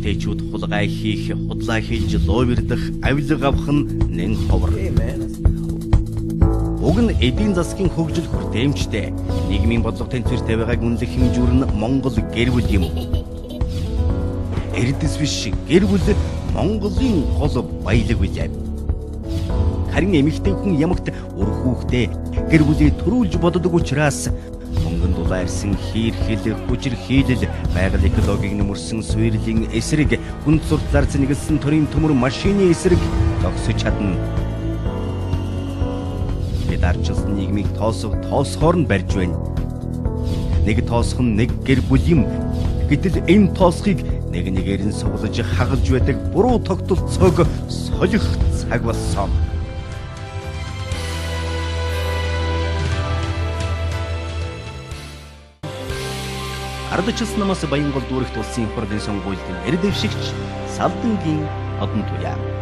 Эмэгтэйчүүд хулгай хийх, худлаа хэлж луйвирдах, авилга авах нь нэн ховор. Уг нь эдийн засгийн хөгжил хүртээмжтэй. Нийгмийн бодлого тэнцвэртэй байгааг үнэлэх хэмжүүр нь Монгол гэр бүл юм. Эрдэс биш гэр бүл Монголын гол баялаг билээ. Харин эмэгтэй хүн ямагт үр хүүхдээ гэр бүлээ төрүүлж боддог учраас мөнгөн дулаа ирсэн хийрхэл, хүчирхийлэл, байгаль экологийг нөмөрсөн суйрлын эсрэг, хүн суртлаар зэнэгэлсэн төрийн төмөр машины эсрэг зогсож чадна. Бид ардчилсан нийгмийг тоосох тоосхоор нь барьж байна. Нэг тоосох нь нэг гэр бүл юм. Гэтэл энэ тоосхийг нэг нэгээр нь суглаж хагалж байдаг буруу тогтолцоог солих цаг болсон. Ардчилсан намаас Баянгол дүүрэгт улсын хурлын сонгуульд нэр дэвшигч Салдангийн Одон Туяа.